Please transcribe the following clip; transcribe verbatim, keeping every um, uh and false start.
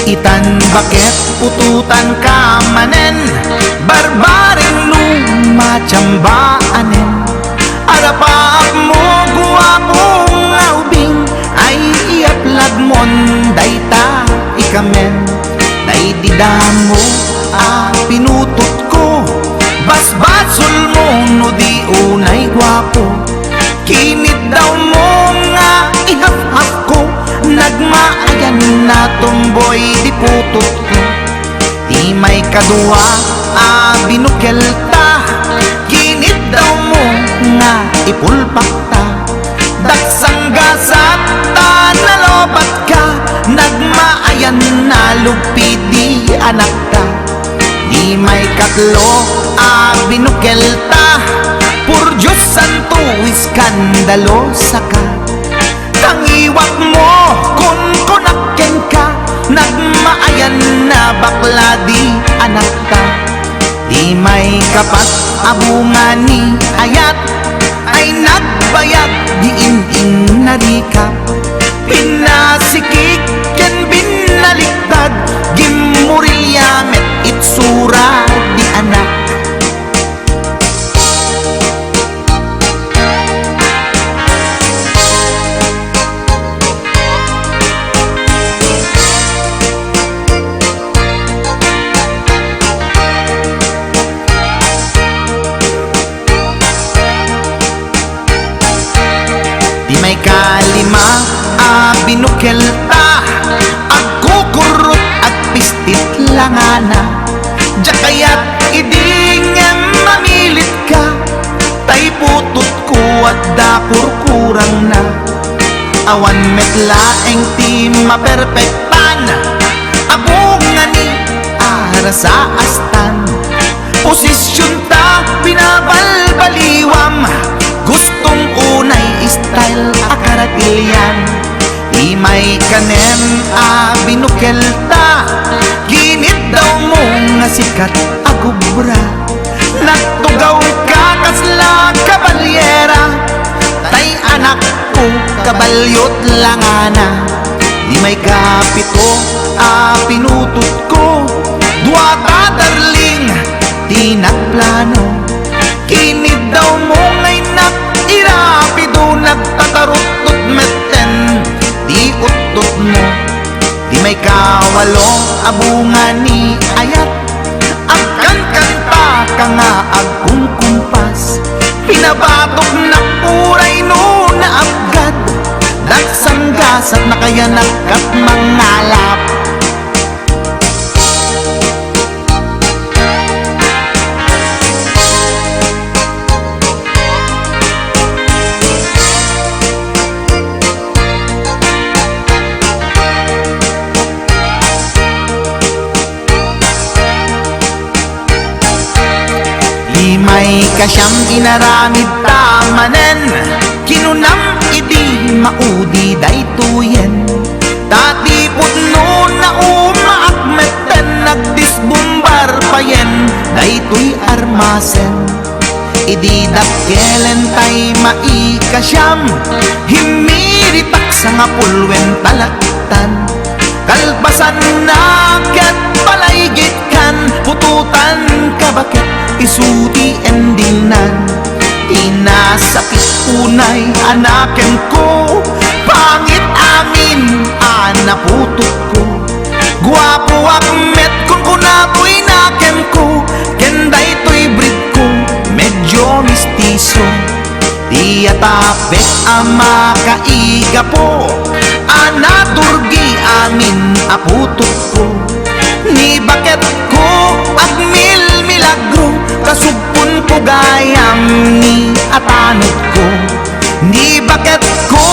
Itan baket putotanka manen, barbareng no matiambaanen. Arapaapmo, guapo nga ubing, ay iapladmon dayta ikamen. Daydi damo a pinutotko, basbasolmo no di unay guapo. Kiniddawmo nga ihafhafko, nagmaayan a tomboy di putotko. Ti maikadua a binukelta, kiniddawmo nga ipulpakta. Daksanggasat ta nalobatka, nagmaayan a lugpi di anakta. Ti maikatlo a binukelta, por Dios santo, iskandalosaka. Tangiwakmo, kunkunak kenka, nagmaayan a bakla di anakta. Ti maikapat a bunga ni ayat ay nagbayag di in-innarikap. Pinasikig ken binaliktad, gimmurilya met itsura di anak. Ti maikalima a binukelta, agkukurrot, agpistit langana. Diak kayat idi ngem mamilitka, tay putotko adda kurkurangna. Awan met laeng ti maperpektan, a bunga ni arasaastan. Posisionta binabalbaliwam, gustom unay style a karatilian. Ti maikanem a binukelta, kiniddawmo nga sikat a gubra. Nagtugawka kasla kabalyera, tay anakko, kabalyot langana. Ti maikapito a pinutotko, duata darling ti nagplano. Kiniddawmo nga innak irapido, nagtataruttot metten ti uttotmo. Ti maikawalo a bunga ni ayat, agkankantaka nga agkumkumpas. Pinabatoknak uray no naapgad, daksanggasat nakayanak kat mangalap. Ti maikasiam inaramidta manen, kinunam idi maudi daytoyen. Ta ti pudno naumaak metten, nagdisbumbar payen daytoy armasen. Idi dakkelen tay maikasiam, himmiritak sangapulwen talaktan. Kalpasanna ket palaygitkan, putotanka baket isu ti endingnan. Ti nasakit unay a nakemko, pangit amin a naputotko. Guapoak met, kunkunatoy nakemko, ken daytoy breedko, medyo mestizo. Ti atapek a makaigapo, a naturgi amin a putotko. Ni baketko agmilmilagro, kasugponko gayam ni atanekko. Ni baketko